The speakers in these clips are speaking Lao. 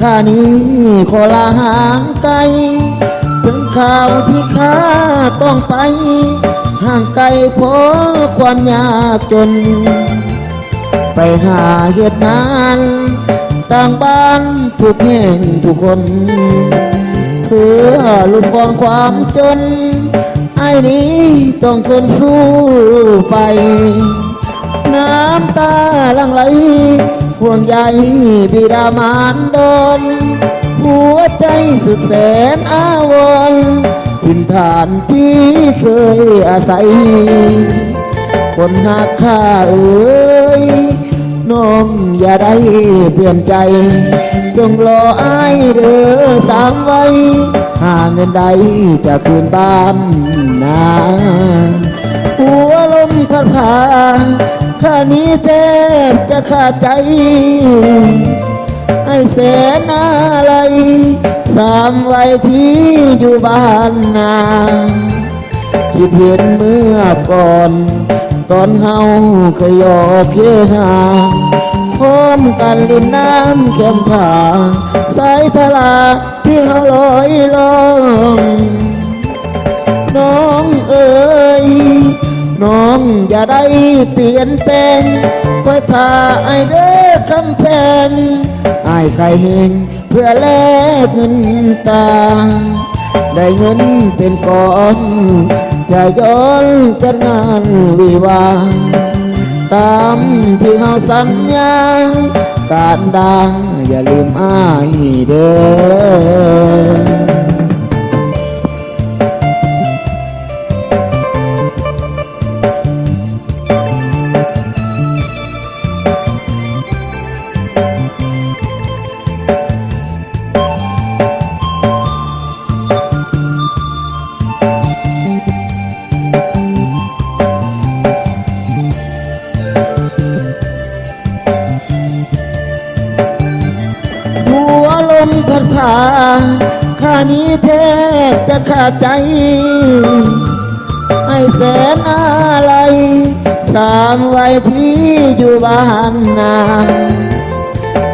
ຂ້ານີ້ຂໍລາຫ່າງໄກ ເຖິງຄາວທີ່ຂ້າຕ້ອງໄປ ຫ່າງໄກເພາະຄວາມຍາກຈົນ ໄປຫາເຮັດງານຕ່າງບ້ານທຸກແຫ່ງທຸກຄົນ ເພື່ອຫຼຸດຜ່ອນຄວາມຈົນ ອ້າຍນີ້ຕ້ອງທົນສູ້ໄປ ນ້ຳຕາຫຼັ່ງໄຫຼ ຫ່ວງໃຍບິດາມານດອນ ຫົວໃຈສຸດແສນອາວອນ ຖິ່ນຖານທີ່ເຄີຍອາໄສ ຄົນຮັກຂ້າເອີຍ ນ້ອງຢ່າໄດ້ປ່ຽນໃຈ ຈົ່ງລໍອ້າຍເດີສາມໄວ ຫາເງິນໄດ້ຈະຄືນບ້ານນາ ຫົວລົມພັດພາ ຂ້ານີ້ແທບຈະຂາດໃຈ ອ້າຍແສນອາໄລ ສາມໄວທີ່ຢູ່ບ້ານນາ ຄິດເຫັນເມື່ອກ່ອນ ຕອນເຮົາເຄີຍຢອກເຮຮາ ພ້ອມກັນຫຼິ້ນນ້ຳແຄມຜາ ສາຍທະລາທີ່ເຮົາລອຍລ່ອງ ນ້ອງເອີຍ ນ້ອງຢ່າໄດ້ປ່ຽນແປງ ຄອຍຖ້າອ້າຍເດີຄຳແພງ ອ້າຍຂາຍແຮງເພື່ອແລກເງິນຕາ ໄດ້ເງິນເປັນກ້ອນ ຈະຍ້ອນຈັດງານວິວາ ຕາມທີ່ເຮົາສັນຍາ ການດາຢ່າລືມອ້າຍເດີ. ຫົວລົມພັດພາ ຂ້ານີ້ແທບຈະຂາດໃຈ ອ້າຍແສນອາໄລ ສາມໄວທີ່ຢູ່ບ້ານນາ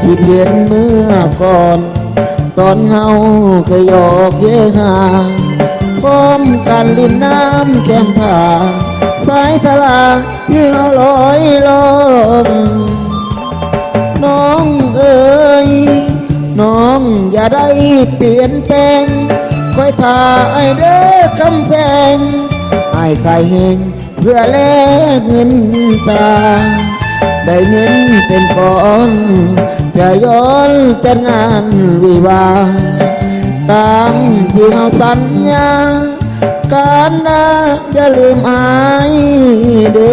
ຄິດເຫັນເມື່ອກ່ອນ ຕອນເຮົາເຄີຍຢອກເຮຮາ ພ້ອມກັນຫຼິ້ນນ້ຳແຄມຜາ ສາຍທະລາທີ່ເຮົາລອຍລ່ອງ ນ້ອງເອີຍ ນ້ອງຢ່າໄດ້ປ່ຽນແປງ ຄອຍຖ້າອ້າຍເດີຄຳແພງ ອ້າຍຂາຍແຮງເພື່ອແລກເງິນຕາ ໄດ້ເງິນເປັນກ້ອນ ຈະຍ້ອນຈັດງານວິວາ ຕາມທີ່ເຮົາສັນຍາ ການໜ້າຢ່າລືມອ້າຍເດີ.